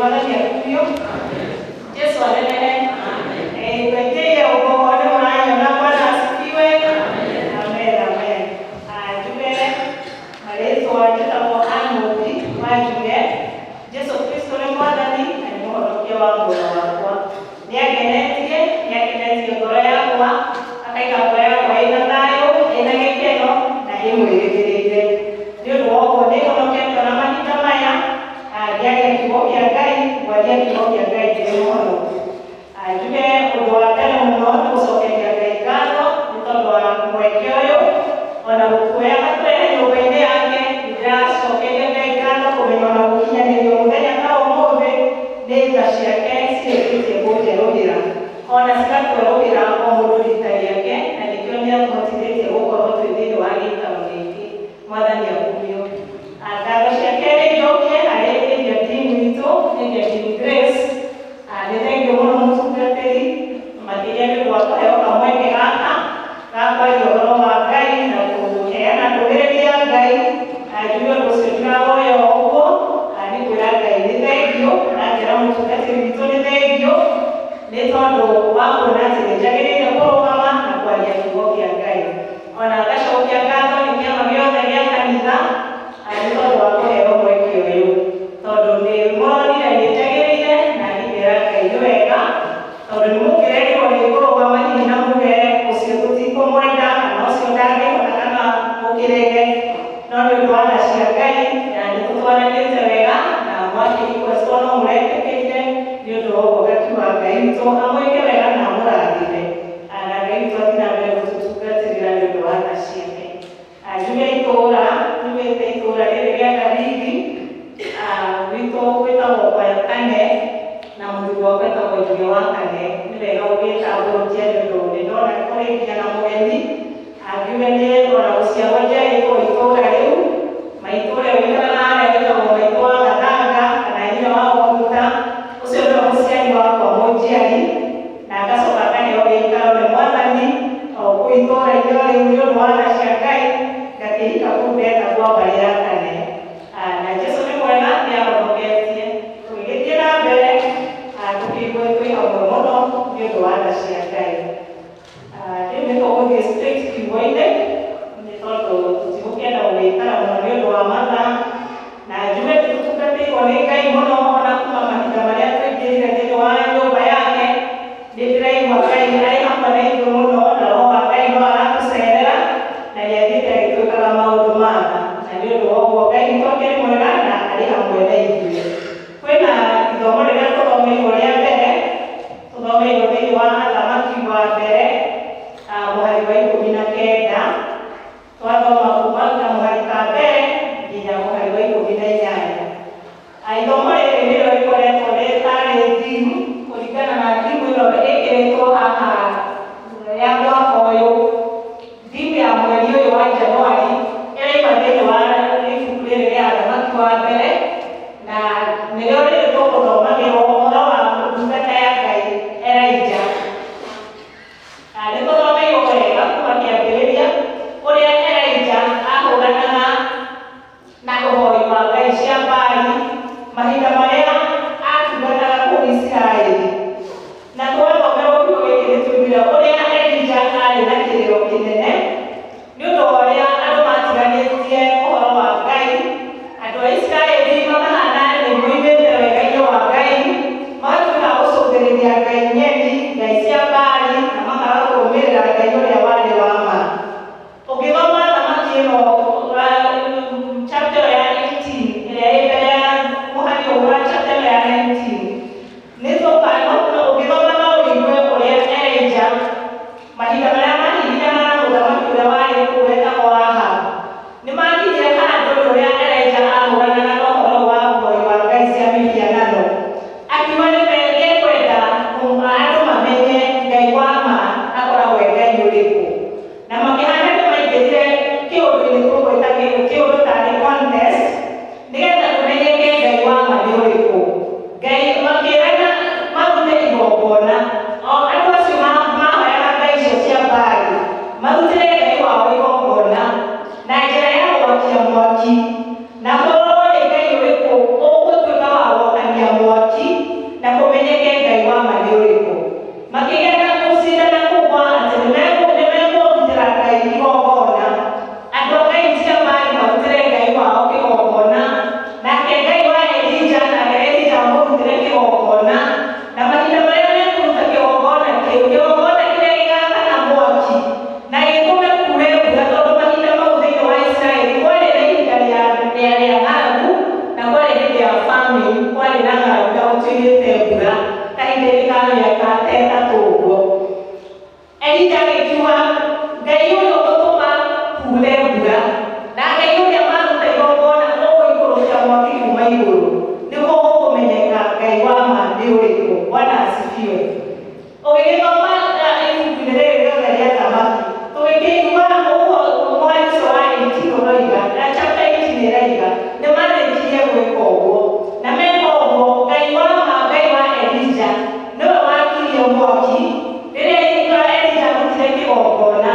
Mwathani akumio. Jesu anenehe. Twengie ũguo nĩ mũranyona. Bwana asifiwe. Amen, amen. Njuge marĩtwa, njĩtagwo Anũthi wa Njuge. Jesu Kristo nĩ Mwathani na nĩ Mũhonokia wa muoyo wakwa. Nĩ angenetie, nĩ akenetie ngoro yakwa, akaiga ngoro yakwa ĩna thayũ, ĩna gĩkeno na ĩmwĩrĩgĩrĩire. Nĩ ũndũ wa ũguo nĩ honokete ona mahinda maya, ngĩaria kiugo kĩa Ngai, ngwaria kiugo kĩa Ngai ndĩ mũhonoku. Njuge ũndũ wa mbere mũno nĩ gũcokeria Ngai ngatho nĩ tondũ wa mweke ũyũ, ona gũtuoya gatũrehe nyũmba-inĩ yake. Nĩ ndĩracokeria Ngai ngatho kũmenya ona gũkinyanĩrio mũthenya ta ũmũthĩ nĩ tha ciake cirĩkĩtie kũnjerũhĩra, ona cigatwerũhĩra o mũndũ rita rĩake, na nĩkĩo nĩ atũhotithĩtie gũkorwo twĩ thĩinĩ wa gĩikaro gĩkĩ. Mwathani akumio. Ngatho ciake nĩ njokie harĩ area team itũ, area team Grace. Nĩ thengiũ mũno mũtungatĩri, makĩria nĩ ũndũ wa kũheo kamweke gaka ga kwaria ũhoro wa Ngai na kũheana ndũmĩrĩri ya Ngai. Njuge ũndũ ũcio ndirawoya o ũguo, nĩ kwĩra Ngai nĩ thengiũ, na ngera mũtungatĩri witũ nĩ thengiũ, nĩ tondũ wa kuona atĩ nĩ njagĩrĩire kũrũgama na kwaria kiugo kĩa Ngai. Ona ngacokia ngatho nĩ kĩama gĩothe gĩa kanitha nĩ tondũ wa kũheo mweke ũyũ, tondũ nĩ mũronire nĩ njagĩrĩire, na ngĩkera Ngai nĩ wega, tondũ nĩ mũkĩrerirwo nĩ kũrũgama hihi na muge ũcio tũtikũmwenda kana ũcio ndangĩhota kana mũkĩrege, no nĩ ũndũ wa tha cia Ngai na nĩ tũtwaranĩte wega na mwakĩ request no mũretĩkĩrire. Nĩ ũndũ wa ũguo ngakiuga Ngai witũ amwĩke wega na amũrathime, na Ngai witũ athiĩ na mbere gũtũtungatĩrĩra nĩ ũndũ wa tha ciake. Njuge itũũra, nyumĩte itũũra rĩrĩ rĩa Karigi, gwitũ gwĩtagwo kwa Kane, na mũthuri wakwa etagwo Njuge wa Kane. Nĩ wega gũgĩtambũrũkia nĩ ũndũ nĩ ndona kũrĩ nginya na mũgeni. Angiuge niĩ ona gũciarwo njiarĩtwo itũũra rĩu, maitũ ũrĩa ũikaraga harĩa wĩtagwo maitũ wa Gathanga kana nyina wa Wamuta, ũcio nĩwe mũciari wakwa mũnjiari, na ngacoka ngaheo gĩikaro nĩ Mwathani o kũu itũũra-inĩ o rĩu nĩ ũndũ wa tha cia Ngai, ngakĩhika kũu ndeta kwa mbarĩ ya Kane. Na Jesu nĩ mwega, nĩ ahonoketie. Tũgĩgĩthiĩ na mbere tũkĩigue twĩ hamwe mũno nĩ ũndũ wa tha cia Ngai. Rĩu nĩ tũgũthiĩ straight kiugo-inĩ nĩ tondũ tũtigũkĩenda gũgĩikara mũno nĩ ũndũ wa mathaa, na njuge nĩ tũtungatĩirwo nĩ Ngai mũno ona kuma mahinda marĩa tũingĩrire thĩinĩ wa nyũmba yake. Nĩ ndĩraigua Ngai arĩ hamwe na ithuĩ mũno, na roho wa Ngai no aratũcerera na nĩ athiĩte agĩtwĩkaga maũndũ ma tha, na nĩ ũndũ wa ũguo Ngai witũ akĩrĩ mwega na arĩ hamwe na ithuĩ. Kwĩna ithomo rĩrĩa tũthomeirwo rĩa mbere, tũthomeirwo thĩinĩ wa Athamaki wa mbere, mũhari wa 19. Twathoma kuma kamũhari ka mbere nginya mũhari wa 18. Ithomo rĩrĩ nĩrĩo rĩkoretwo rĩ tarĩ theme, kũringana na theme ĩno ĩkĩrĩtwo haha ya mwaka ũyũ. Theme ya mweri ũyũ wa Januari ĩraima thĩinĩ wa ibuku rĩrĩ rĩa Athamaki wa mbere, na nĩrĩo rĩrĩ tũgũthomagĩrwo ũhoro wa ndungata ya Ngai Elijah. Nĩ tũthomeirwo wega kuma kĩambĩrĩria ũrĩa Elijah ahũranaga na ũhoi wa ngai cia Baali mahinda marĩa atungataga kũu Isiraeli. Na twathomerwo kiugo gĩkĩ nĩ tũiguire ũrĩa Elijah arĩ na kĩrĩro kĩnene nĩ ũndũ wa ũrĩa andũ matiganĩtie ũhoro wa Ngai. Andũ a Isiraeli makahana nĩ moimĩte wega-inĩ wa Ngai, magatuĩka a gũcũthĩrĩria ngai ng'eni, ngai cia Baali, na makaga kũrũmĩrĩra Ngai ũrĩa warĩ wa ma. Ũngĩthoma Athamaki ĩno chapter ĩyo ya 18 ĩrĩa ĩ mbere ya mũhari ũyũ wa chapter ĩno ya 19, nĩ ũngĩthoma no ũigue ũrĩa Elijah mahinda marĩa mahihinyanaga na mũthamaki ũrĩa warĩ kũu wetagwo Ahab, nĩ makinyire handũ nĩ ũrĩa Elijah ahũranaga na ũhoro wa ũhoi wa ngai cia mĩhianano. Akiuga nĩ ekwenda andũ mamenye Ngai wa ma akoragwo e Ngai ũrĩkũ. Na makĩhana nĩ maingĩrire kĩũndũ-inĩ tũgwĩta kĩũndũ tarĩ contest, nĩgetha kũmenyeke Ngai wa ma nĩ ũrĩkũ. Ngai makĩrana marute igongona. O andũ acio mahoyaga ngai icio cia Baali. Elija agĩkiuga, Ngai ũyũ ũgũtũma kuure mbura, na Ngai ũrĩa maruta igongona ũgũikũrũkia mwaki kuma igũrũ, nĩguo gũkũmenyeka Ngai wa ma nĩ ũrĩkũ. Bwana asifiwe. Ũgĩgĩthoma ibuku-inĩ rĩrĩ rĩothe rĩa Thamaki, tũgĩkĩigua ũguo mũhari ũcio wa 18 ũroiga, na chapter 18 ĩroiga, nĩ marĩkirie gwĩka ũguo. Na meka ũguo, Ngai wa ma, Ngai wa Elija, nĩwe wakirie mwaki. Rĩrĩa Elija arutire kĩgongona,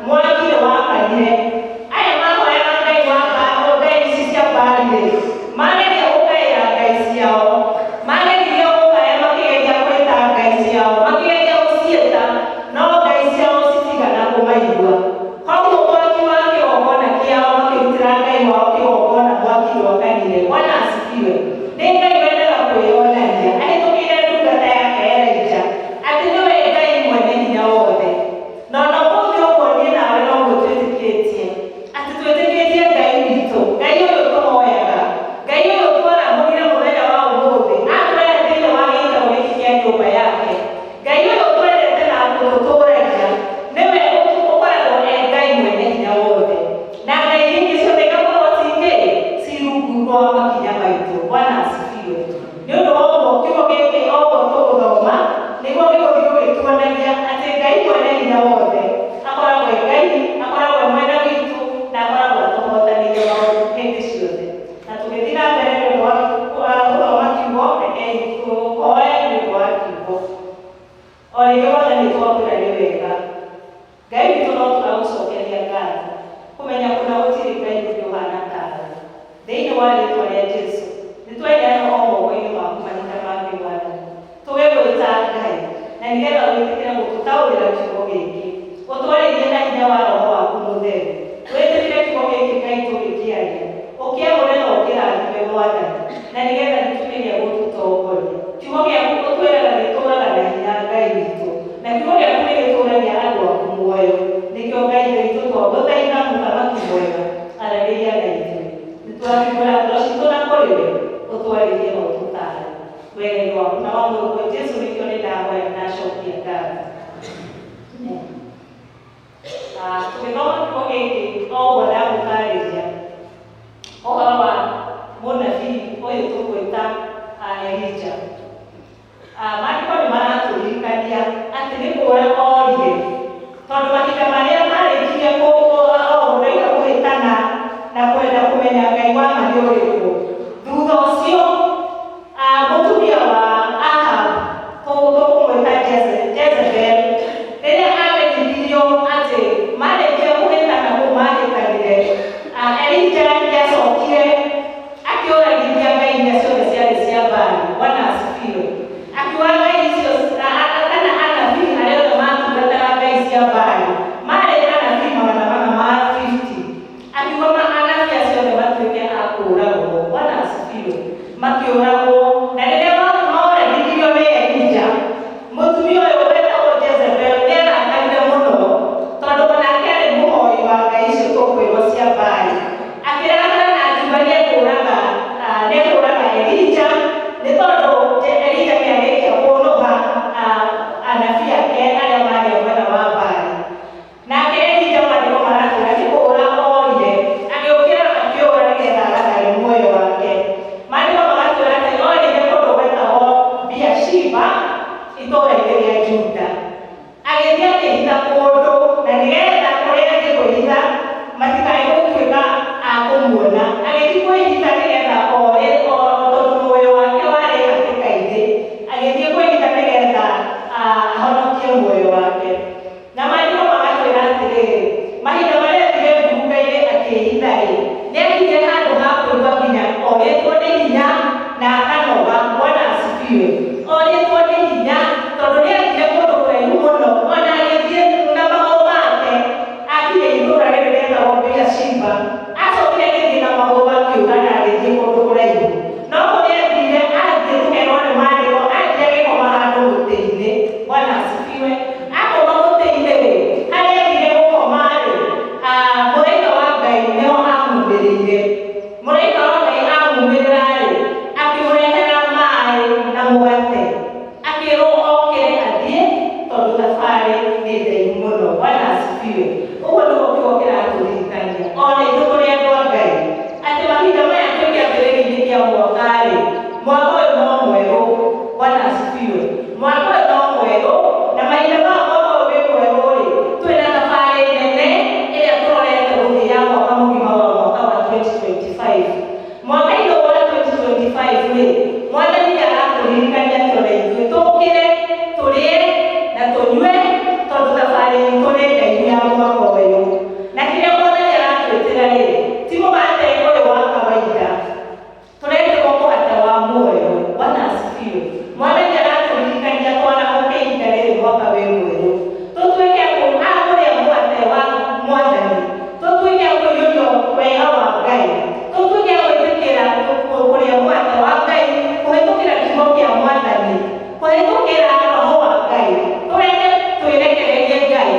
mwaki nĩ wakanire. Aya mahoyaga Ngai wa Ngai ici cia Baali-rĩ, mageria gũkaĩra ngai ciao, mageririe gũkaya makĩgeria gwĩta ngai ciao, makĩgeria gũciĩta, no ngai ciao citigana kũmaigua. Koguo mwaki wa kĩgongona kĩao makĩrutĩra Ngai wao kĩgongona mwaki ndwakanire. Bwana asifiwe. Nĩ Ngai wendaga kwĩyonania ahĩtũkĩire ndungata yake Elija atĩ nĩwe Ngai mwene hinya wothe. Na ona ũmũthĩ ũguo niĩ nawe noguo twĩtĩkĩtie, atĩ twĩtĩkĩtie Ngai witũ, Ngai ũyũ tũhoyaga, Ngai ũyũ twarahũrire mũthenya wa ũmũthĩ, atũrehe thĩinĩ wa gĩikaro gĩkĩ kĩa nyũmba yake. Ngai ũyũ twendete na ũtũtũragia, nĩwe ũkoragwo e Ngai mwene hinya wothe. Na ngai nyingĩ ciothe igakorwo ci kĩ? Ci rungu rwa makinya maitũ. Bwana asifiwe. Nĩ ũndũ wa ũguo kiugo gĩkĩ o ũguo tũgũthoma, nĩguo gĩgũthiĩ gũgĩtuonagia atĩ Ngai mwene hinya wothe akoragwo e Ngai, akoragwo e mwena witũ, na akoragwo atũhotanĩire maũndũ hĩndĩ ciothe. Na tũgĩthiĩ na mbere nĩ ũndũ wa gũthoma kiugo, rekei tũhoe nĩ ũndũ wa kiugo. O rĩngĩ Mwathani twakwĩra nĩ wega. Ngai witũ no tũragũcokeria ngatho kũmenya kũna gũtirĩ Ngai ũngĩ ũhana tawe. Thĩinĩ wa rĩtwa rĩa Jesu nĩ tweneana o moko-inĩ maku mahinda mangĩ Mwathani. Tũgĩgwĩta Ngai na nĩgetha wĩtĩkĩre gũtũtaũrĩra kiugo gĩkĩ. Ũtwarĩrie na hinya wa Roho waku Mũtheru. Wĩtĩkĩre kiugo gĩkĩ Ngai tũgĩkĩaria. Ũkĩamũre na ũkĩrathime Mwathani na nĩgetha gĩtuĩke gĩa gũtũtongoria. Kiugo gĩaku ũtwĩraga gĩtũraga na hinya Ngai witũ. Na kiugo gĩaku nĩ gĩtũragia andũ aku muoyo. Nĩkĩo Ngai witũ twagũthaitha Mũthamaki mwega, aranĩria na ithuĩ. Nĩ twahingũra ngoro citũ na kũrĩ we, ũtwarĩrie na ũtũtaare. Wega-inĩ waku na wa Mũrũguo Jesu nĩkĩo nĩ ndahoya na ndacokia ngatho. Amen. Tũgĩthoma kiugo gĩkĩ o ũguo ndagũtarĩria ũhoro wa mũnabii ũyũ tũgwĩta Elija. Maandĩko nĩ maratũririkania atĩ nĩ kũũra orire, tondũ mahinda marĩa marĩkirie ũguo kũhĩtana na kwenda kũmenya Ngai wa ma nĩ ũrĩkũ. Thutha ũcio mũtumia wa Ahab tũkũmwĩta Jezebel, rĩrĩa amenyithirio atĩ marĩkia kũhĩtana kũu mahĩtanire, Asifiwe. Ũguo nĩguo kiugo kĩratũririkania ona ithuĩ tũrĩ andũ a Ngai atĩ mahinda maya twĩ kĩambĩrĩria-inĩ kĩa mwaka-rĩ, mwaka ũyũ no mwerũ. Bwana asifiwe. Mwaka ũyũ no mwerũ, na mahinda maya mwaka ũyũ wĩ mwerũ-rĩ, twĩna thabarĩ nene ĩrĩa tũrorete gũthiĩ ya mwaka mũgima wa mwaka wa 2025. Mwaka-inĩ ũyũ wa 2025 rĩ, Mwathani nĩ aratũririkania atĩ ona ithuĩ tũkĩre, tũrĩe na tũnyue tondũ thabarĩ itũ nĩ ndaihu ya mwaka ũyũ. Na kĩrĩa Mwathani aratwĩtĩra rĩ, ti mũgate ũyũ wa kawaida. Tũretĩrwo mũgate wa muoyo. Bwana asifiwe. Mwathani aratũririkania twarahũke ihinda rĩrĩ mwaka wĩ mwerũ. Tũtuĩke a kũrĩa mũgate wa Mwathani. Tũtuĩke a kũiyũrio wega wa Ngai. Tũtuĩke a gwĩtĩkĩra kũrĩa mũgate wa Ngai, kũhĩtũkĩra kiugo kĩa Mwathani, kũhĩtũkĩra Roho wa Ngai. Tũreke twĩrekererie Ngai,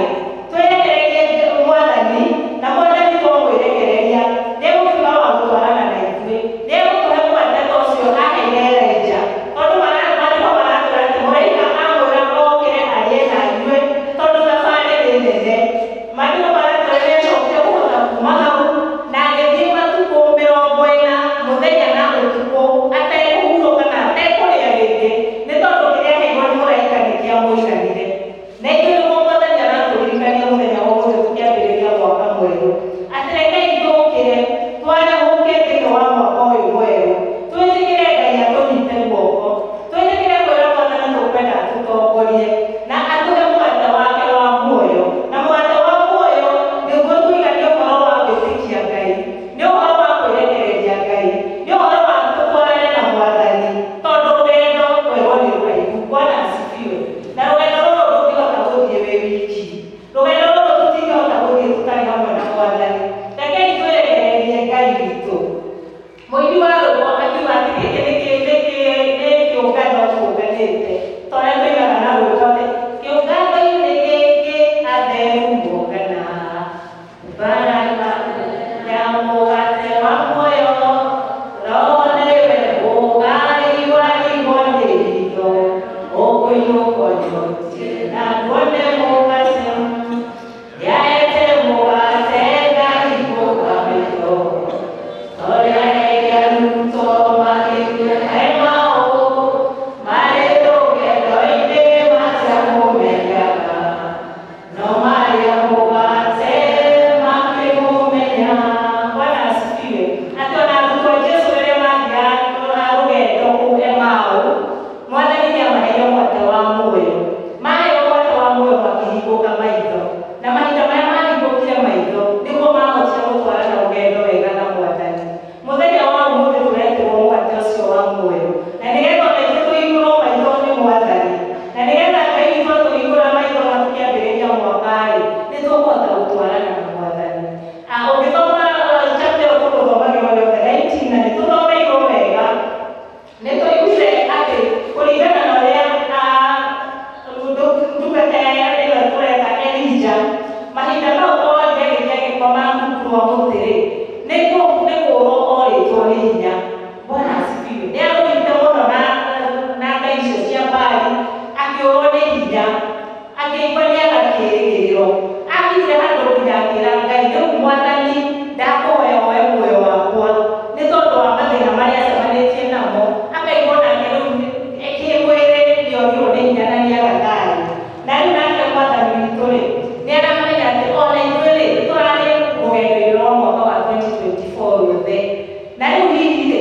twĩrekererie Mwathani, na Mwathani twamwĩrekereria nĩegũtuĩka wa gũtwarana na ithuĩ. Nĩegũtũhe mũgate ta ũcio aheire Elijah. Tondũ maandĩko maratwĩra atĩ mũraika amwĩra okĩre arĩe na anyue tondũ thabarĩ nĩ nene. Maandĩko maratwĩra nĩacokire kũhota kuma hau na agĩthiĩ matukũ 40 mũthenya na ũtukũ atekũhurũka na atekũrĩa rĩngĩ nĩ tondũ kĩrĩa aheirwo nĩ mũraika nĩ kĩamũiganire. Na ithuĩ nĩguo Mwathani aratũririkania mũthenya wa ũmũthĩ tũkĩambĩrĩria mwaka mwerũ. Atĩ rekei tũkĩre twarahũke thĩinĩ wa mwaka ũyũ mwerũ. Twĩtĩkĩre Ngai atũnyite guoko. Twĩtĩkĩre kwĩra Mwathani tũkwenda atũtongorie na atũhe mũgate wake wa muoyo. Na mũgate wa muoyo nĩguo tuiga nĩ ũhoro wa gwĩtĩkia Ngai, nĩ ũhoro wa kwĩrekereria Ngai, nĩ ũhoro wa tũtwarane na Mwathani tondũ rũgendo twerwo nĩ rũraihu. Bwana asifiwe. Na rũgendo rũrũ ndũngĩhota gũthiĩ wĩ wiki. Rũgendo rũrũ tũtingĩhota gũthiĩ tũtarĩ hamwe na Mwathani. Rekei twĩrekererie Ngai witũ. Mũini wa rwĩmbo akiuga atĩ gĩkĩ nĩ kĩũngano tũnganĩte ta ũrĩa tũinaga na rwĩmbo atĩ kĩũngano-inĩ gĩkĩ atheru mongana baraka ya mũgate wa muoyo Roho nĩwe ũgariwarigwo nĩ hitho ũkũinũkwo nyotie na nguone mũgate yaete mũgate ngahingũka maitho torĩa aheire arutwo magĩthiĩ Emau marĩ rũgendo-inĩ matiamũmenyaga no marĩa mũgate makĩmũmenya. Bwana asifiwe. Atĩ ona arutwo a Jesũ rĩrĩa mathiaga rũgendo kũu Emau, Mwathani nĩamaheire mũgate wa muoyo. Maheo mũgate wa muoyo makĩhingũka maitho. Na mahinda marĩa mahingũkire maitho nĩguo mahotire gũtwarana rũgendo wega na Mwathani. Mũthenya wa ũmũthĩ tũretĩrwo mũgate ũcio wa muoyo. Na nĩgetha ona ithuĩ tũhingũrwo maitho nĩ Mwathani. Na nĩgetha Ngai witũ atũhingũra maitho na tũkĩambĩrĩria mwaka-rĩ, nĩ tũkũhota gũtwarana na Mwathani. Ũngĩthoma chapter ĩyo tũgũthomagĩrwo yothe 19 na nĩ tũthomeirwo wega. Nĩ tũiguire atĩ kũringana na ũrĩa ndungata ĩno tũreta Elijah, mahinda mau mothe agĩthiĩ agĩkoma rungu rwa mũtĩ-rĩ, nĩ kũũrwo orĩtwo nĩ hinya. Bwana asifiwe. Nĩ arũĩte mũno na ngai icio cia Baali, akĩũrwo nĩ hinya, akĩigua nĩ aga kĩĩrĩgĩrĩro. Akinyire handũ nginya akĩra Ngai, rĩu Mwathani ndakũhoya woe muoyo wakwa nĩ tondũ wa mathĩna marĩa acemanĩtie namo. Akaigua onake rĩu kĩmwĩrĩ nĩ orirwo nĩ hinya na nĩ aga thayũ. Na rĩu nake Mwathani witũ rĩ, nĩ aramenya atĩ ona ithuĩ rĩ, tũrarĩ rũgendo-inĩ rwa mwaka wa 2024 ruothe. Na rĩu hihi rĩ,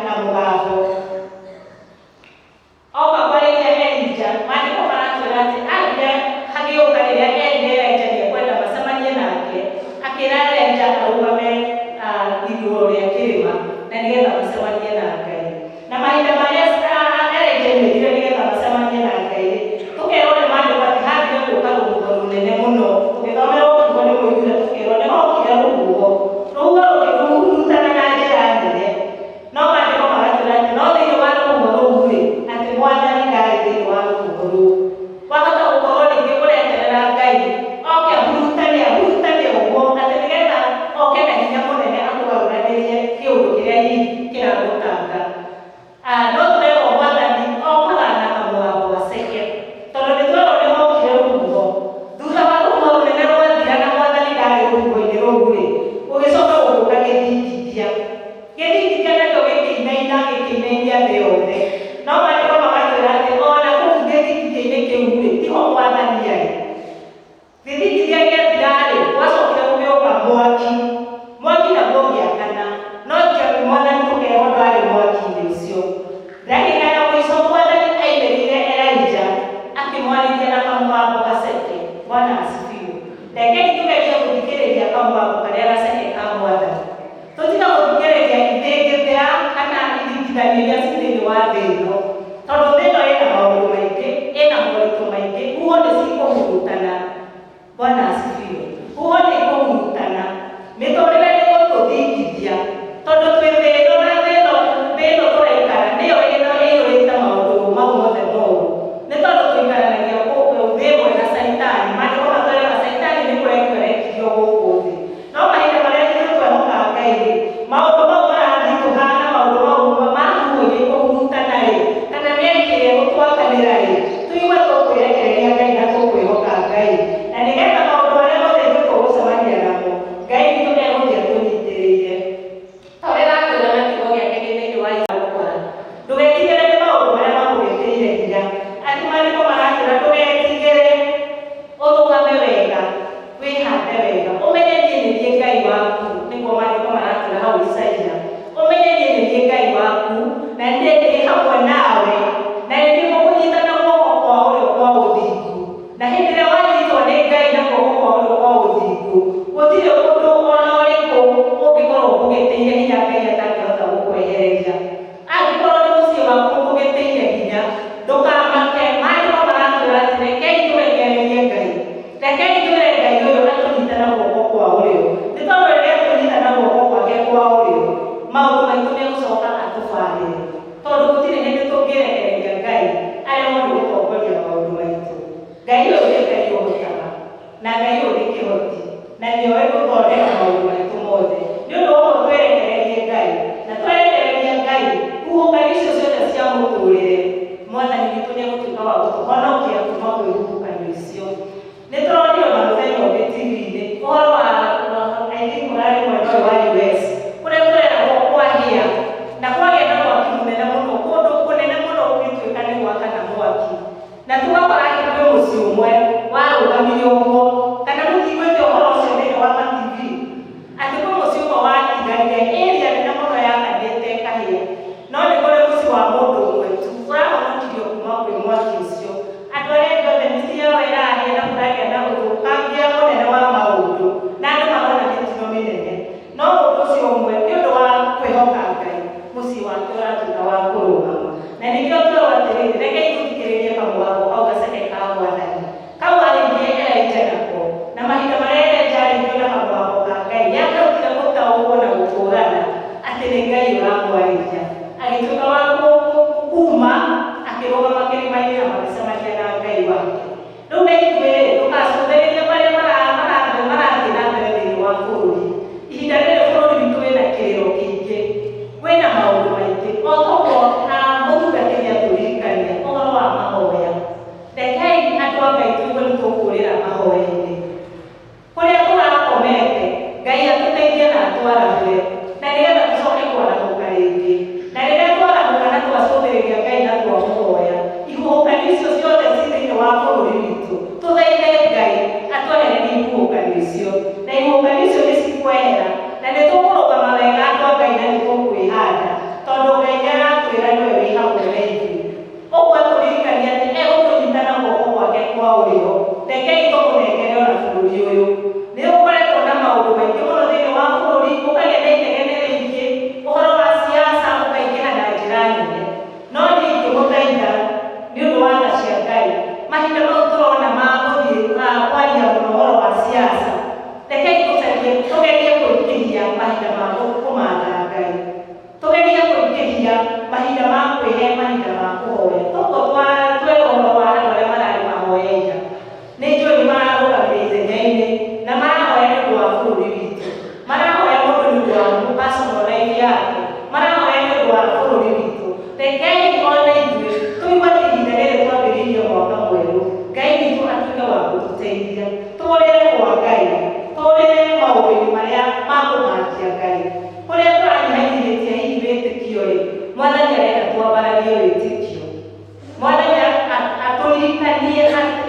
na mũgambo. Oka kwarĩria Elija, maandĩko maratwĩra atĩ athire hagĩũka rĩrĩa erire Elija nĩekwenda macemanie nake, akĩra Elija arũgame igũrũ rĩa kĩrĩma na nĩgetha macemanie na Ngai. Na mahinda marĩa Elija aimĩrire nĩgetha macemanie na Ngai rĩ, tũkerwo nĩ maandĩko atĩ hathire gũka rũhuho rũnene mũno. Tũgĩthomerwo kiugo nĩ mũiguire tũkĩrwo nĩ hokire rũhuho, rũhuho rũkĩhurutana na njĩra nene. No maandĩko magatwĩra atĩ no thĩinĩ wa rũhuho rũu rĩ, atĩ Mwathani ndarĩ thĩinĩ wa rũhuho rũu. Wahota gũkorwo rĩngĩ ũreterera Ngai oke ahurutane ahurutane ũguo atĩ nĩgetha oke na hinya mũnene akũgarũranĩrie kĩũndũ kĩrĩa hihi kĩragũtanga. No tũrerwo Mwathani okaga na kamũgambo gaceke, tondũ nĩ twerwo nĩ hokire rũhuho. Thutha wa rũhuho rũnene rwathira na Mwathani ndarĩ rũhuho-inĩ rũu rĩ, gũgĩcoka gũgĩũka gĩthingithia. Gĩthingithia nakĩo gĩkĩinaina gĩkĩinainia thĩ yothe. No maandĩko magatwĩra atĩ ona kũu gĩthingithia-inĩ kĩu rĩ, tiho Mwathani arĩ. Gĩthingithia gĩathira-rĩ, gwacokire gũgĩũka mwaki. Mwaki naguo ũgĩakana, no Mwathani tũkerwo ndwarĩ mwaki-inĩ ũcio. Ndagĩka ya mũico Mwathani aimĩrĩire Elija akĩmwarĩria na kamũgambo gaceke. Bwana asifiwe. Rekei tũgerie gũthikĩrĩria kamũgambo karĩa gaceke ka Mwathani. Tũtige gũthikĩrĩria ithĩngĩthĩa kana ithingithanio iria ci thĩinĩ wa thĩ ĩno. Tondũ thĩ ĩno ĩna maũndũ maingĩ, ĩna moritũ maingĩ, huho nĩ cikũhurutana. Bwana asifiwe. Huho nĩ ikũhurutana. Mĩtũrĩre nĩ ĩgũtũthingithia. Tondũ twĩ thĩ ĩno na thĩ ĩno thĩ ĩno tũraikara nĩyo ĩno ĩiyũrĩte maũndũ mau mothe moru. Nĩ tondũ tũikaranagia thĩ ĩmwe na caitani. Maandĩko matwĩraga caitani nĩ kũrekio arekirio gũkũ thĩ. No mahinda marĩa ithuĩ twehoka Ngai rĩ, maũndũ mau marathitũha na maũndũ mau ma huho iria ikũhurutana rĩ, kana mĩaki ĩrĩa ĩgũtwakanĩra rĩ, tũigue tũkwĩrekereria Ngai na tũkwĩhoka Ngai. Na nĩgetha maũndũ marĩa mothe ithuĩ tũgũcemania namo, Ngai witũ egũthiĩ atũnyitĩrĩire. Ta ũrĩa aratwĩra na kiugo gĩake gĩ thĩinĩ wa Isaia gũkora. Ndũgetigĩre nĩ maũndũ marĩa makũgĩtĩire hinya. Atĩ maandĩko maratwĩra ndũgetigĩre, ũrũgame wega, wĩhande wega, ũmenye niĩ nĩ niĩ Ngai waku, nĩguo maandĩko maratwĩra hau Isaia. Ũmenye niĩ nĩ niĩ Ngai waku, na niĩ ndĩ hamwe nawe, na nĩ niĩ ngũkũnyita na guoko kwa ũrĩo kwa ũthingu. Na hĩndĩ ĩrĩa wanyitwo nĩ Ngai na guoko kwa ũrĩo kwa ũthingu, gũtirĩ ũndũ ona ũrĩkũ ũngĩkorwo ũkũgĩtĩire hinya Ngai atangĩhota gũkwehereria. Angĩkorwo nĩ mũciĩ waku ũkũgĩtĩire hinya, ndũkamake. Maandĩko maratwĩra atĩ rekei tũrekererie Ngai. Rekei twĩre Ngai ũyũ atũnyite na guoko kwa ũrĩo. Nĩ tondũ rĩrĩa atũnyita na guoko gwake kwa ũrĩo, maũndũ maitũ nĩ egũcoka atũbarĩre. Tondũ gũtirĩ hĩndĩ tũngĩrekereria Ngai aremwo nĩ gũtongoria maũndũ maitũ. Ngai ũyũ nĩ Ngai ũhotaga, na Ngai ũyũ nĩ kĩhoti, na nĩoĩ gũthondeka maũndũ maitũ mothe. Nĩ ũndũ wa ũguo twerekererie Ngai, na twerekereria Ngai huhũkanio icio ciothe cia mũtũrĩre, Mwathani witũ nĩ egũtuĩka wa gũtũhonokia kuma kwĩ huhũkanio icio. Nĩ tũronire ona mũthenya ũngĩ TV-inĩ ũhoro wa I think ũrarĩ mwena ũyũ wa US, kũrĩa tũreragwo kwahĩa na kwagĩa na mwaki mũnene mũno, kũndũ kũnene mũno gũgĩtuĩka nĩ gwakana mwaki. Na tũgakora atĩ kwĩ mũciĩ ũmwe warũgamire ũguo, kana mũtiiguĩte ũhoro ũcio thĩinĩ wa ma TV, atĩ kwĩ mũciĩ ũmwe watigarire area nene mũno yakanĩte ĩkahĩa, no nĩ kũrĩ mũciĩ wa mũndũ ũmwe tu ũrahonokirio kuma kwĩ mwaki ũcio. Andũ arĩa angĩ othe mĩciĩ yao ĩrahĩa na kũragĩa na ũthũkangia mũnene wa maũndũ, na andũ marona mĩtino mĩnene. No mũndũ ũcio ũmwe nĩ ũndũ wa kwĩhoka Ngai, mũciĩ wake ũratuĩka wa kũrũgama. Na nĩkĩo twerwo atĩrĩrĩ, rekei tũthikĩrĩrie kamũgambo kau gaceke ka Mwathani. Kau arĩirie Elija nako. Na mahinda marĩa Elija arĩirio na kamũgambo ka Ngai, nĩakĩhotire gũtaũkwo na gũkũrana atĩ nĩ Ngai ũramwarĩria. Agĩtuĩka wa kuma, akĩrũgama kĩrĩma-inĩ na magĩcemania na Ngai wake. Rĩu na ithuĩ ndũgacũthĩrĩrie marĩa marathiĩ na mbere thĩinĩ wa bũrũri. Ihinda rĩrĩ bũrũri witũ wĩna kĩrĩro kĩingĩ, wĩna maũndũ maingĩ. O toguo mũtungatĩri atũririkania ũhoro wa mahoya. Rekei andũ a Ngai tũigue nĩ tũkũhoya. Tũgwĩtĩkia mahinda ma kwĩhe mahinda ma kũhoya. Toguo twerwo ũhoro wa andũ arĩa mararĩ mahoya ira. Nĩ njũĩ nĩ mararũgamire ithenya-inĩ na marahoya nĩ ũndũ wa bũrũri witũ. Marahoya mũndũ nĩ ũndũ wa personal life yake. Marahoya nĩ ũndũ wa bũrũri witũ. Rekei ona ithuĩ tũigue atĩ ihinda rĩrĩ twambĩrĩirie mwaka mwerũ, Ngai witũ atuĩke wa gũtũteithia. Tũrĩre kwa Ngai, tũrĩre maũndũ-inĩ marĩa ma kũmakia Ngai. Kũrĩa tũranyihanyihĩtie hihi wĩtĩkio rĩ, Mwathani arenda twambararie wĩtĩkio. Mwathani atũririkanie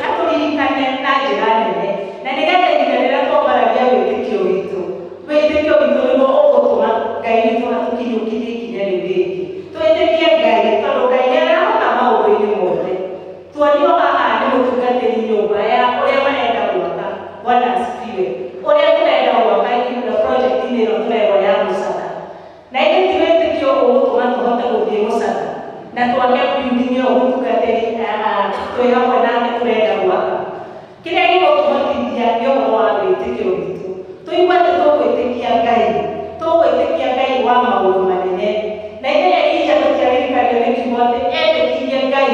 atũririkane na njĩra nene. Na nĩgetha ihinda rĩrĩa twambararia wĩtĩkio witũ nĩguo ũgũtũma Ngai witũ atũkinyũkithie ikinya rĩu rĩngĩ. Twĩtĩkie Ngai tondũ Ngai nĩ arahota maũndũ-inĩ mothe. Tuonio haha nĩ mũtungatĩri nyũmba ya ũrĩa marenda gwaka. Bwana asifiwe. Ũrĩa tũrenda gwaka project-inĩ ĩno tũrerwo ya Mũcaka. Na ithe ti wĩtĩkio ũgũtũma tũhote gũthiĩ Mũcaka na twake building ĩyo mũtungatĩri twĩ hamwe nake tũrenda gwaka. Kĩrĩa gĩgũtũhotithia nĩ ũhoro wa wĩtĩkio witũ. Tũigue atĩ tũgwĩtĩkia Ngai, tũgwĩtĩkia Ngai wa maũndũ manene. Na ithe Elija tũtiaririkanio nĩ kiugo atĩ etĩkirie Ngai.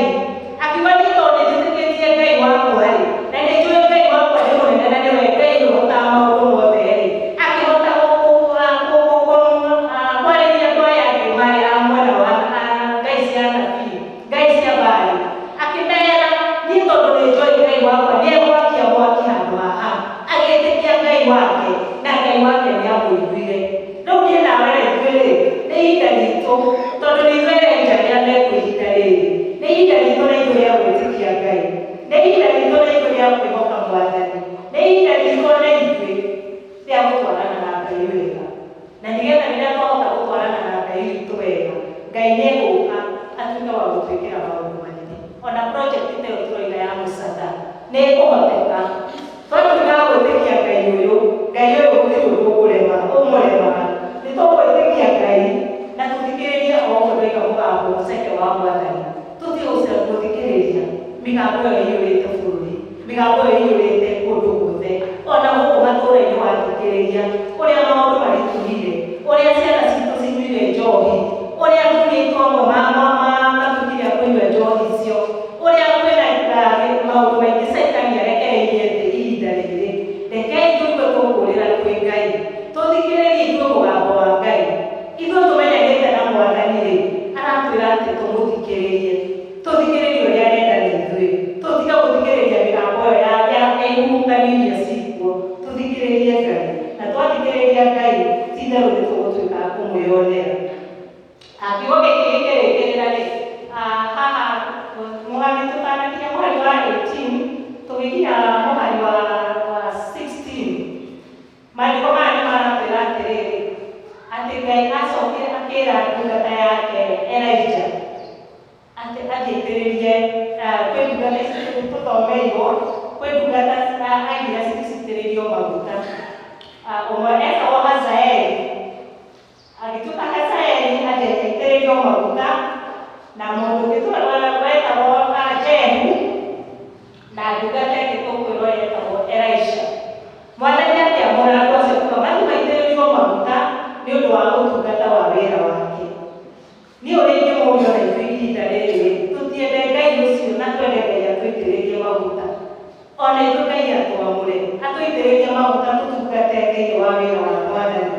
Akiuga niĩ tondũ nĩ njĩtĩkĩtie Ngai wakwa rĩ, na nĩ njũĩ Ngai wakwa nĩ mũnene na nĩwe Ngai ũhotaga maũndũ mothe rĩ, akĩhota kwarĩria andũ aya angĩ marĩ a mwena wa ngai cia anabii, ngai cia Baali. Akĩmera niĩ tondũ nĩ njũĩ Ngai wakwa nĩ egwakia mwaki handũ haha. Agĩtĩkia Ngai wake na Ngai wake nĩ amũiguire. Rĩu niĩ nawe rĩ ithuĩ rĩ, nĩ ihinda ritũ tondũ nĩ ithuĩ Elija arĩa mekuo ihinda rĩrĩ. Nĩ ihinda ritũ na ithuĩ rĩa gwĩtĩkia Ngai. Nĩ ihinda ritũ na ithuĩ rĩa kwĩhoka Mwathani. Nĩ ihinda ritũ na ithuĩ rĩa gũtwarana na Ngai wega. Na nĩgetha rĩrĩa twahota gũtwarana na Ngai witũ wega, Ngai nĩ egũka atuĩke wa gũtwĩkĩra maũndũ manene. Ona project ta ĩyo tũroiga ya Mũcaka nĩ ĩkũhoteka. Twatuĩka a gwĩtĩkia Ngai ũyũ, Ngai ũyũ gũtirĩ ũndũ ũkũrema, ũmũremaga. Nĩ tũgwĩtĩkia Ngai na tũthikĩrĩrie o ũguo ndoiga mũgambo mũceke wa Mwathani. Tũtige gũthikĩrĩria mĩgambo ĩyo ĩiyũrĩte bũrũri, mĩgambo ĩyo ĩiyũrĩte kũndũ guothe. Ona gũkũ matũũra-inĩ wathikĩrĩria ũrĩa maũndũ maritũhire, ũrĩa ciana citũ cinyuire njohi, ũrĩa athuri aitũ amwe matuĩkire a kũnyua njohi icio, ũrĩa kwĩna maũndũ maingĩ caitani arekereirie thĩ ihinda rĩrĩ. Rekei tũigue tũkũrĩra kwĩ Ngai, tũthikĩrĩrie ithuĩ mũgambo wa Ngai. Ithuĩ tũmenyanĩte na Mwathani rĩ, aratwĩra atĩ tũmũthikĩrĩrie. Tũthikĩrĩrie ũrĩa arenda na ithuĩ. Tũtige gũthikĩrĩria mĩgambo ĩyo ya ihuhũkanio iria cikuo. Tũthikĩrĩrie Ngai. Na twathikĩrĩria Ngai, ti itherũ nĩ tũgũtuĩka a kũmwĩyonera. Kiugo gĩkĩ gĩkĩrĩkĩrĩra rĩ, haha mũhari tũtanakinya mũhari wa 18, tũgĩkinya mũhari wa 16. Maandĩko maya nĩ maratwĩra atĩrĩrĩ, atĩ Ngai acokire akĩra ndungata yake Elijah atĩ athiĩtĩrĩrie kwĩ ndungata ici tũthomeirwo, kwĩ ndungata aigire citĩrĩrio maguta. Ũmwe etagwo Hazaeli, agĩtuĩka Hazaeli athiĩ aitĩrĩrio maguta, na mũndũ ũngĩ wetagwo Jehu, na ndungata ĩngĩ tũkwĩrwo yetagwo Elisha. Mwathani akĩamũra andũ acio kuga mathiĩ maitĩrĩrio maguta nĩ ũndũ wa ũtungata wa wĩra wake. Niĩ ũrĩa ingĩmũria ona ithuĩ ihinda rĩrĩ, tũtiende Ngai ũcio na twende Ngai atũitĩrĩrie maguta. Ona ithuĩ Ngai atwamũre, atũitĩrĩrie maguta tũtungate thĩinĩ wa wĩra wa Mwathani.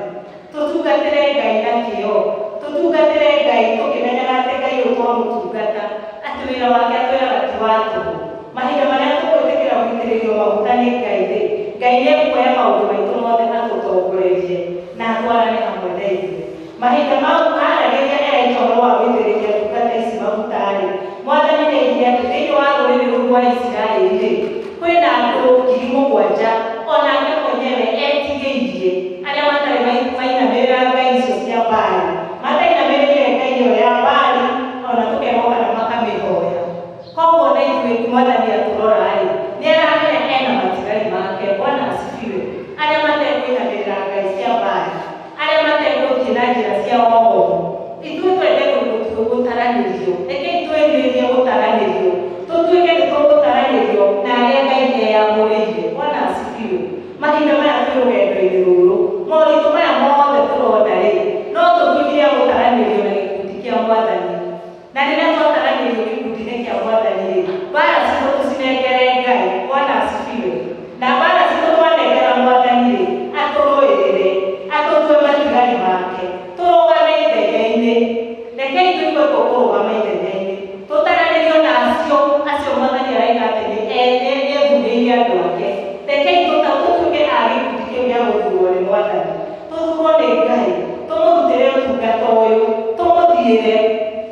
Tũtungatĩre Ngai na kĩyo, tũtungatĩre Ngai tũkĩmenyaga atĩ Ngai ũyũ twamũtungata, atĩ wĩra wake atwĩraga ti wa tũhũ. Mahinda marĩa tũgwĩtĩkĩra gũitĩrĩrio maguta nĩ Ngai rĩ, Ngai nĩ ekuoya maũndũ maitũ mothe atũtongorerie na atwarane hamwe na ithuĩ. Mahinda mau aragĩria Elija ũhoro wa gũitĩrĩria ndungata ici maguta rĩ, Mwathani nĩ aigire atĩ thĩinĩ wa rũrĩrĩ rũu rwa Isiraeli rĩ, kwĩna andũ 7,000 onake mwenyewe etigĩirie arĩa matarĩ mainamĩrĩra ngai icio cia Baali, matainamĩrĩire ngai ĩyo ya Baali ona tũkerwo kana makamĩhoya. Koguo na ithuĩ Mwathani atũrora rĩ, nĩ aramenya ena matigari make. Bwana asifiwe. Arĩa matekũinamĩrĩra ngai cia Baali, arĩa mategũthiĩ na njĩra cia wogomu, ithuĩ twende gũtaranĩrio. Rekei twĩrirĩrie gũtaranĩrio, tũtuĩke nĩ tũgũtaranĩrio na arĩa Ngai eyamũrĩire. Bwana asifiwe. Mahinda maya twĩ rũgendo-inĩ rũrũ, moritũ maya mothe tũrona rĩ, no tũtuĩkire a gũtaranĩrio na gĩkundi kĩa Mwathani. Mbara citũ tũcinengere Ngai. Bwana asifiwe. Na mbara citũ twanengera Mwathani rĩ, atũrũĩrĩre, atũtue matigari make, tũrũgame ithenya-inĩ. Rekei tũigue tũkũrũgama ithenya-inĩ, tũtaranĩrio na acio acio Mwathani araiga atĩ nĩ nĩethurĩire andũ ake. Rekei tũtuĩke a gĩkundi kĩu gĩa gũthurwo nĩ Mwathani, tũthurwo nĩ Ngai, tũmũrutĩre ũtungata ũyũ, tũmũthiĩre,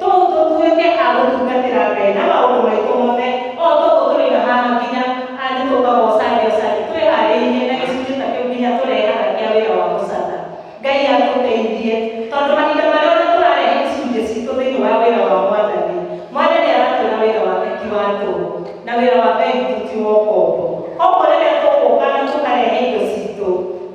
tũtuĩke a gũtungatĩra Ngai na maũndũ maitũ mothe. O toguo tũroiga haha nginya nĩ tũkaga o Sunday o Sunday, twĩharĩirie na gĩcunjĩ ta kĩu nginya tũrehaga kĩa wĩra wa gũcatha. Ngai atũteithie, tondũ mahinda marĩa ona tũrarehe icunjĩ citũ thĩinĩ wa wĩra wa Mwathani, Mwathani aratwĩra wĩra wake ti wa tũhũ, na wĩra wa Ngai witũ ti wa ũkombo. Koguo rĩrĩa tũgũka na tũkarehe indo citũ,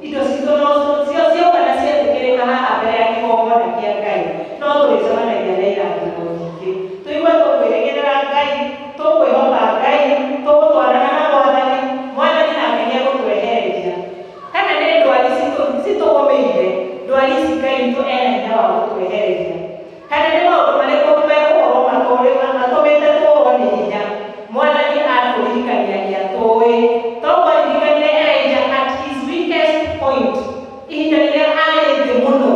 indo citũ no cio cioka na cietĩkĩrĩka haha mbere ya kĩgongona kĩa Ngai, no tũrĩcemanagia na irathimo nyingĩ. Tũigue tũkwĩrĩgĩrĩra Ngai, tũkwĩhoka Ngai, tũgũtwarana na Mwathani, Mwathani nake nĩegũtwehereria. Kana nĩ ndwari citũgũmĩire, ndwari ici Ngai witũ ena hinya wa gũtwehereria. Kana nĩ maũndũ marĩkũ megũkorwo matũmĩte tũũrwo nĩ hinya, Mwathani atũririkania nĩ atũĩ. Toguo aririkanire Elijah at his weakest point, ihinda rĩrĩa arĩ thĩ mũno,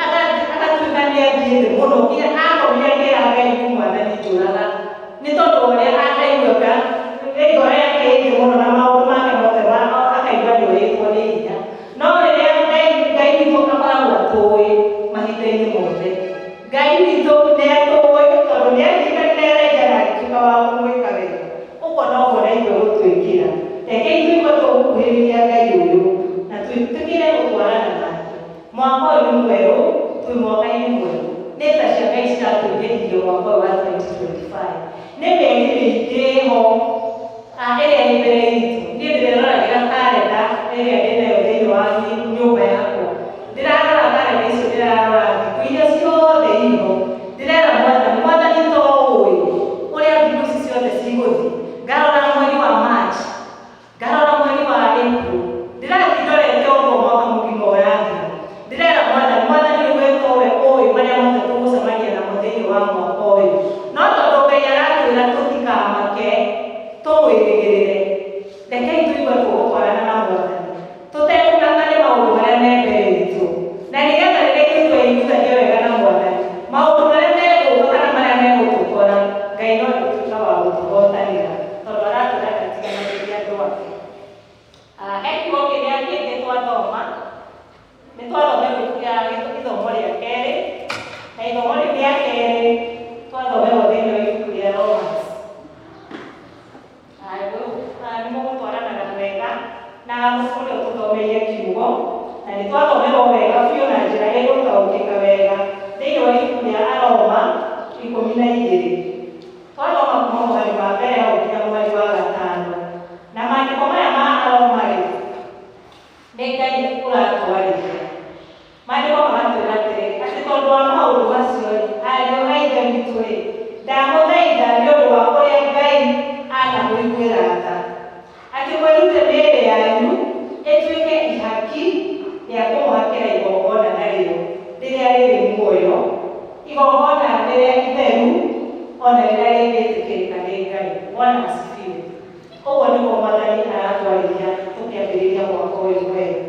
agatuĩka nĩ athiĩ thĩ mũno, nginya akomire akĩra Ngai, Mwathani njũraga. Nĩ tondũ wa ũrĩa aiguaga ngoro yake ĩ thĩ mũno na maũndũ make mothe akaigua nĩ ũrĩtwo nĩ hinya. No rĩrĩa Ngai Ngai witũ akoragwo atũĩ mahinda-inĩ mothe. Ngai witũ nĩ atũĩ tondũ nĩ aririkanire Elijah na agĩtuĩka wa kũmwĩka wega. Ũguo noguo na ithuĩ gũtwĩkĩra. Rekei tũigue tũgũkuhĩrĩria Ngai ũyũ na twĩtĩkĩre gũtwarana nake. Mwaka ũyũ nĩ mwerũ, twĩ mwaka-inĩ mwerũ. Nĩ tha cia Ngai ciratũingĩrithia mwaka ũyũ wa 2025. Nĩ mĩeri mĩingĩ ĩho ĩrĩa ĩ mbere itũ. Niĩ ndĩreroragĩra karenda ĩrĩa ndĩnayo thĩinĩ wa nyũmba yakwa. Ndĩrarora karenda icio, ndĩrarora thikũ iria ciothe iho. Ndĩrera Mwathani, Mwathani to ũĩ ũrĩa thikũ ici ciothe cigũthiĩ. Ngarora mweri wa March, ngarora mweri wa April. Ndĩrathiĩ ndorete ũguo mwaka mũgima ũrathira. Ndĩrera Mwathani, Mwathani rĩu we towe ũĩ marĩa mothe tũgũcemania namo thĩinĩ wa mwaka ũyũ. No tondũ Ngai aratwĩra tũtikamake, tũmwĩrĩgĩrĩre. Rekei tũigue tũgũtwarana na Mwathani, tũtekũmaka nĩ maũndũ marĩa me mbere itũ. Na nĩgetha rĩrĩa ithuĩ tweiguithania wega na Mwathani, maũndũ marĩa megũka kana marĩa megũtũkora, Ngai no egũtuĩka wa gũtũhotanĩra, tondũ aratwĩra ndatiganagĩria andũ ake. He kiugo kĩrĩa kĩngĩ twathoma, nĩ twathomerwo ithomo rĩa kerĩ, na ithomo rĩu rĩa kerĩ twathomerwo thĩinĩ wa ibuku rĩa Romans. Nĩ mũgũtwaranaga wega na ũrĩa ũtũthomeire kiugo, na nĩ twathomerwo wega biũ na njĩra ĩgũtaũkĩka wega thĩinĩ wa ibuku rĩa Aroma 12. Twathoma kuma mũhari wa mbere hau nginya mũhari wa gatano. Na maandĩko maya ma Aroma rĩ, nĩ Ngai ũratwarĩria. Maandĩko magatwĩra atĩrĩrĩ, atĩ tondũ wa maũndũ macio rĩ, ariũ a Ithe witũ rĩ, ndamũthaitha nĩ ũndũ wa ũrĩa Ngai anamũiguĩra tha, atĩ mwĩrute mĩĩrĩ yanyu ĩtuĩke ihaki rĩa kũmũhakĩra igongona narĩo rĩrĩa rĩrĩ muoyo, igongona rĩrĩa itheru ona rĩrĩa rĩngĩtĩkĩrĩka nĩ Ngai. Bwana asifiwe. Ũguo nĩguo Mwathani aratwarĩria tũkĩambĩrĩria mwaka ũyũ mwerũ.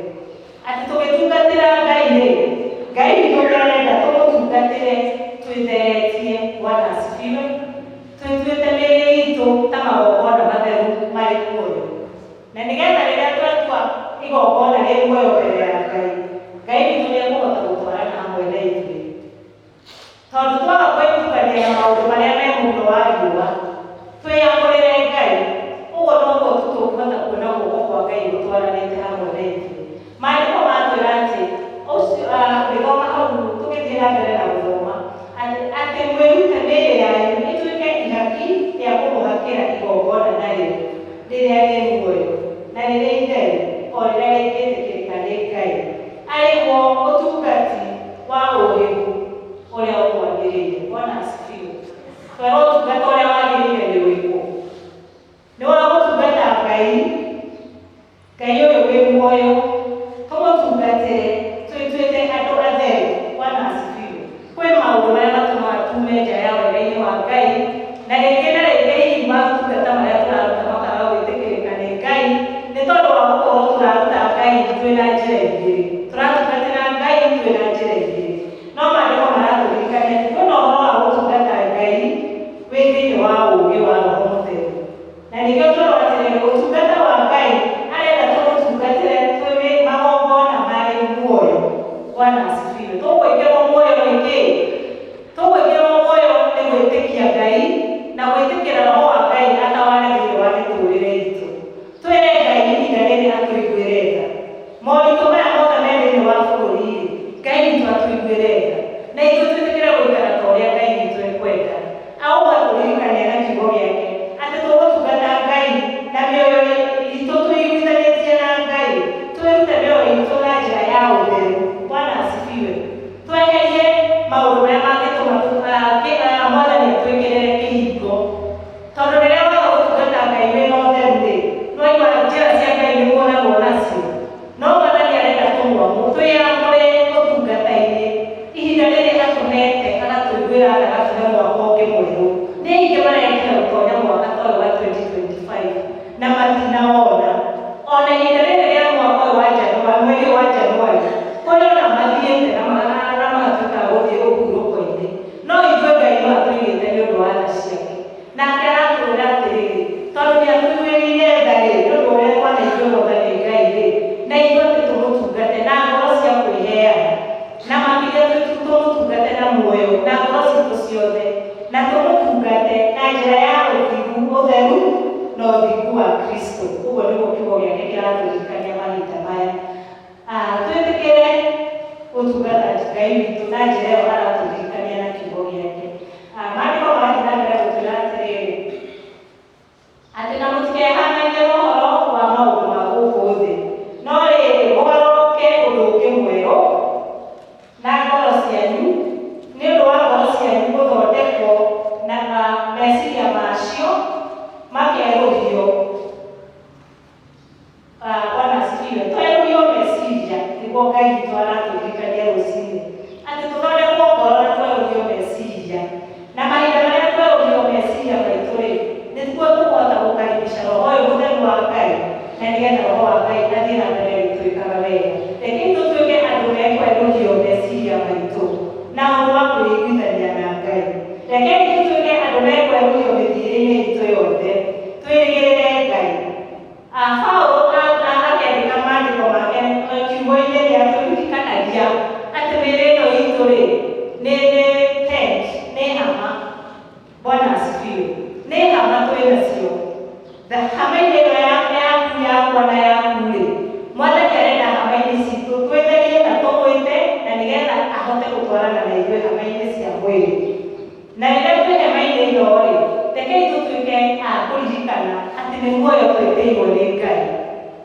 Atĩ tũgĩtungatĩra Ngai rĩ, Ngai witũ nĩ arenda tũmũtungatĩre twĩtheretie. Bwana asifiwe. Twĩtuĩte mĩĩrĩ itũ ta magongona matheru marĩ muoyo. Na nĩgetha rĩrĩa twatua igongona rĩ muoyo mbere ya Ngai, Ngai witũ nĩ ekũhota gũtwarana hamwe na ithuĩ. Tondũ twaga kwĩtukania na maũndũ marĩa me mũhuro wa riũa, twĩyamũrĩre Ngai, ũguo noguo tu tũngĩhota kuona guoko kwa Ngai gũtwaranĩte hamwe na ithuĩ. Maandĩko matwĩra atĩ ũcio ũgĩthoma hau tũgĩthiĩ na mbere na gũthoma atĩ atĩ mwĩrute mĩĩrĩ yanyu ĩtuĩke ihaki rĩa kũmũhakĩra igongona narĩo rĩrĩa rĩ muoyo na rĩrĩa itheru o rĩrĩa rĩngĩtĩkĩrĩka nĩ Ngai, arĩ guo ũtungati wa ũhĩgu ũrĩa ũkwagĩrĩire. Bwana asifiwe. Twerwo ũtungata ũrĩa wagĩrĩire nĩ ũrĩkũ? Nĩ wa gũtungata Ngai, Ngai ũyũ wĩ muoyo, tũmũtungatĩre twĩtuĩte andũ atheru. Bwana asifiwe. Kwĩ maũndũ marĩa matũmaga tume nja ya wega-inĩ wa Ngai, na rĩngĩ na rĩngĩ hihi matungata agatũhe mwaka ũngĩ mwerũ. Nĩ aingĩ marekire gũtonya mwaka ta ũyũ wa 2025 na matinawona. Ona ihinda rĩrĩ rĩa mwaka ũyũ wa January, mweri ũyũ wa January, kũrĩ ona mathiĩte na magatuĩka a gũthiĩ ũhurũko-inĩ. No ithuĩ Ngai no atũigĩte nĩ ũndũ wa tha ciake. Nake aratwĩra atĩrĩrĩ, tondũ nĩ atũiguĩrĩire tha rĩ, nĩ ũndũ wa ũrĩa twanaiguĩrwo tha nĩ Ngai rĩ, na ithuĩ atĩ tũmũtungate na ngoro cia kwĩheana, na makĩria tũmũtungate na muoyo na ngoro citũ ciothe, na tũmũtungate na njĩra ya ũthingu, ũtheru na ũthingu wa Kristo. Ũguo nĩguo kiugo gĩake kĩratũririkania mahinda maya. Twĩtĩkĩre gũtungata Ngai witũ na njĩra ĩyo aratũririkania na kiugo gĩake. Maandĩko marathiĩ na mbere gũtwĩra atĩrĩrĩ, atĩ na mũtikehananie na ũhoro wa maũndũ ma gũkũ thĩ, no rĩrĩ mũgarũrũke ũndũ ũngĩ mwerũ na ngoro cianyu, nĩ ũndũ wa ngoro cianyu gũthondekwo na meciria macio makerũhio. Bwana asifiwe. Twerũhio meciria nĩguo Ngai witũ aratũririkania rũcinĩ, atĩ tũthondekwo ngoro na twerũhio meciria. Na mahinda marĩa twerũhio meciria maitũ rĩ, nĩguo tũkũhota gũkaribisha Roho ũyũ Mũtheru wa Ngai, na nĩgetha Roho wa Ngai athiĩ na mbere gũtwĩkaga wega. Rekei tũtuĩke andũ mekwerũhio meciria maitũ na ũndũ wa kwĩiguithania na Ngai. Rekei tũtuĩke andũ mekwerũhio mĩthiĩre-inĩ itũ yothe, twĩrĩgĩrĩre Ngai. Paulo akĩandĩka maandĩko make kiugo-inĩ nĩ atũririkanagia atĩ mĩĩrĩ ĩno itũ rĩ, nĩ tent, nĩ hama. Bwana asifiwe. Nĩ hama twĩ nacio. Hama-inĩ ĩno yaku, yakwa na yaku rĩ, Mwathani arenda hama-inĩ citũ twĩtherie na tũmwĩte, na nĩgetha ahote gũtwarana na ithuĩ hama-inĩ cia mwĩrĩ. Na rĩrĩa twĩ hema-inĩ ĩno rĩ, rekei tũtuĩke a kũririkana atĩ nĩ muoyo twĩtĩirwo nĩ Ngai.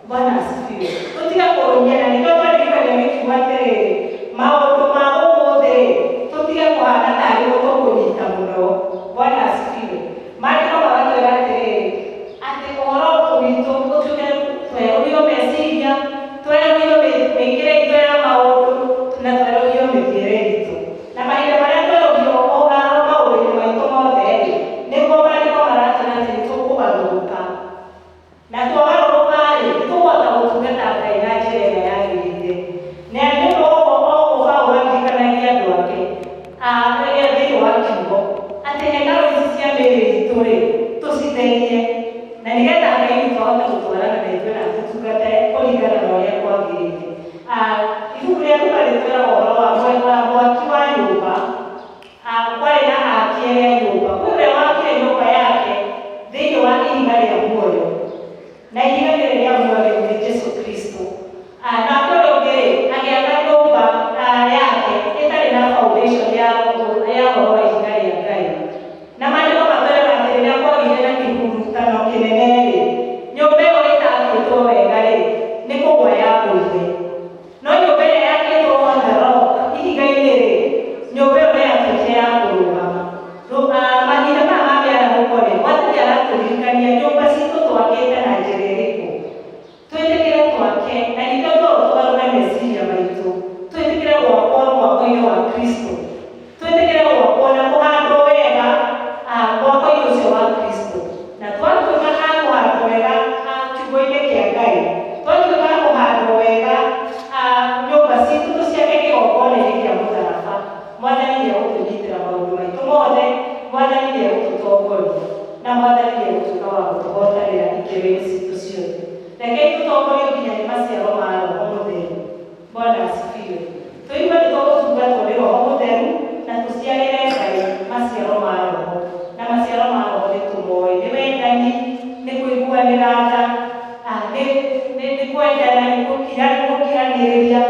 Bwana asifiwe. Tũtige kũrũmia, na nĩkĩo twaririkania gĩkiuga atĩrĩrĩ, maũndũ ma gũkũ thĩ rĩ, tũtige kũhana tarĩ tũkũnyita mũno. Bwana asifiwe. Maandĩko magatwĩra atĩrĩrĩ, atĩ ũhoro witũ ũtuĩke twerũhio meciria, twerũhio mĩkĩre itũ ya maũndũ, na twerũhio mĩthiĩre itũ. Na mahinda marĩa twerũhio maũndũ-inĩ maitũ mothe rĩ, nĩguo maandĩko maratwĩra atĩ nĩtũkũgarũrũka. Na twagarũrũka rĩ, nĩtũkũhota gũtungata Ngai na njĩra ĩrĩa yagĩrĩire. Na nĩ ũndũ wa ũguo o Paũlũ aririkanagia andũ ake rĩrĩa thĩinĩ wa kiugo atĩ hekarũ ici cia mĩĩrĩ itũ rĩ, tũcitherie, na nĩgetha Ngai witũ ahote gũtwarana na ithuĩ na atũtungate kũringana na ũrĩa kwagĩrĩire. Ibuku rĩa Luka rĩtwĩraga ũhoro wa mwaki wa nyũmba. Kwarĩ na aaki erĩ a nyũmba. Kwĩ ũrĩa wakire nyũmba yake thĩinĩ wa ihiga rĩa muoyo, na ihiga rĩrĩ rĩa muoyo nĩ Jesu Kristo. Nake ũrĩa ũngĩ rĩ, agĩaka nyũmba yake ĩtarĩ na foundation ya ũhoro wa ihiga rĩa Ngai. Na maandĩko matwĩraga atĩ rĩrĩa kwagĩire na kĩhurutano kĩnene rĩ, nyũmba ĩyo ĩtakĩtwo wega rĩ, nĩ kũgwa yagũire. No nyũmba ĩrĩa yakĩtwo on the rock, ihiga-inĩ rĩ, nyũmba ĩyo nĩ yatuĩkire ya kũrũgama. Mahinda maya ma mĩarahũko rĩ, Mwathani aratũririkania nyũmba citũ twakĩte na njĩra ĩrĩkũ. Twĩtĩkĩre twake, na ningĩ tũgarũre meciria maitũ. Twĩtĩkĩre gwakwo mwako-inĩ wa Kristo. Twĩtĩkĩre gwakwo na kũhandwo wega mwako-inĩ ũcio wa Kristo. Na twatuĩka a kũhandwo wega kiugo-inĩ kĩa Ngai, twatuĩka a kũhandwo wega nyũmba citũ tũciake kĩgongona-inĩ kĩa mũtharaba, Mwathani nĩ egũtũnyitĩra maũndũ maitũ mothe, Mwathani nĩ egũtũtongoria, na Mwathani nĩ egũtuĩka wa gũtũhotanĩra ikĩro-inĩ citũ ciothe. Rekei tũtongorio nginya nĩ maciaro ma Roho Mũtheru. Bwana asifiwe. Tũigue nĩ tũgũtungatwo nĩ Roho Mũtheru na tũciarĩre Ngai maciaro ma Roho. Na maciaro ma Roho nĩ tũmoĩ, nĩ wendani, nĩ kũiguanĩra tha, nĩ kwendana, nĩ gũkiranĩrĩria.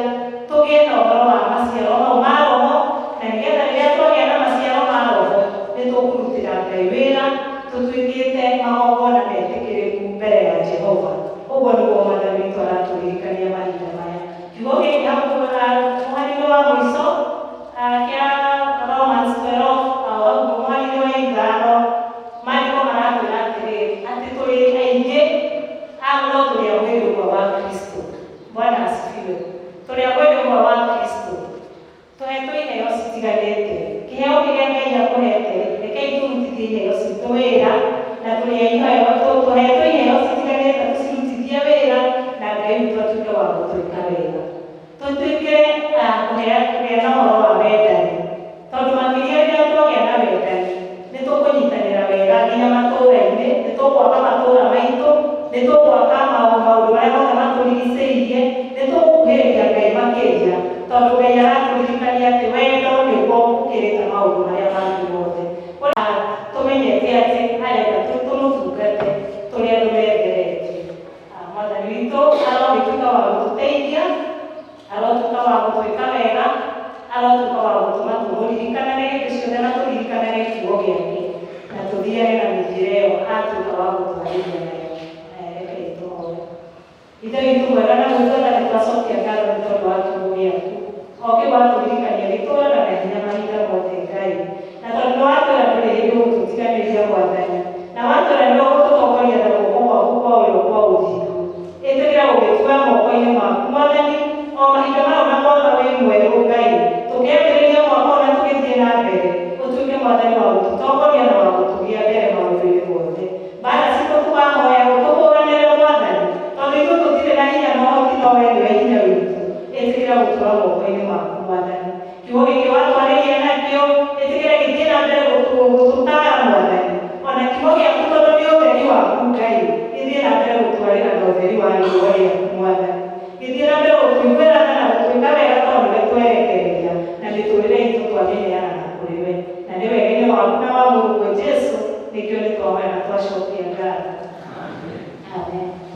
Tũgĩe na ũhoro wa maciaro mau ma Roho, na nĩgetha rĩrĩa twagĩa na maciaro ma Roho, nĩ tũkũrutĩra Ngai wĩra, tũtuĩkĩte magongona metĩkĩrĩku mbere ya Jehova. Ũguo nĩguo Mwathani witũ aratũririkania mahinda maya. Kiugo gĩkĩ hau mũhari-inĩ wa mũico kĩa Romans 12, hau mũhari-inĩ wa 5, maandĩko maratwĩra atĩrĩrĩ, atĩ tũrĩ aingĩ no tũrĩ a mwĩrĩ ũmwe wa Kristo. Bwana asifiwe. Tũrĩ a mwĩrĩ ũmwe wa Kristo. Tũhetwo iheo citiganĩte. Kĩheo kĩrĩa Ngai akũhete gĩake na tũthiage na mĩthiĩre ĩyo atuĩka wa gũtwarithia nayo. Rekei tũhoe. Ithe witũ mwega na mũtwenda, nĩ twacokia ngatho nĩ tondũ wa kiugo gĩaku o kĩu watũririkania gĩtũraga na hinya mahinda mothe, Ngai, na tondũ nĩ watwĩra ndũrĩ hĩndĩ ũgũtũtiganĩria, Mwathani, na watwĩra nĩwe ũgũtũtongoria na guoko gwaku kwa ũrĩo kwa ũthingu. Ĩtĩkĩra gũgĩtua moko-inĩ maku, Mwathani, o mahinda maya na mwaka wĩ mwerũ, Ngai, tũkĩambĩrĩria mwaka ũyũ na tũgĩthiĩ na mbere, ũtuĩke Mwathani wa gũtũtongoria na wa gũtũgia mbere maũndũ-inĩ mothe. Mbara citũ tũkahoya ũtũhũranĩre, Mwathani, tondũ ithuĩ tũtirĩ na hinya na ũhoti, no we nĩwe hinya witũ. Ĩtĩkĩra gũtũra moko-inĩ maku, Mwathani. Kiugo gĩkĩ watwarĩria nakĩo, ĩtĩkĩra gĩthiĩ na mbere gũtũtaara, Mwathani, ona kiugo gĩaku, tondũ nĩ ũtheri waku, Ngai, gĩthiĩ na mbere gũtwarĩra na ũtheri wa riũa rĩaku, Mwathani, gĩthiĩ na mbere gũtũiguĩra tha na gũtwĩka wega, tondũ nĩwe twerekereria na mĩtũrĩre itũ twamĩneana na kũrĩ we, na nĩ wega-inĩ waku na wa mũrũguo Jesu nĩkĩo nĩ twahoya na twacokia ngatho. Amen.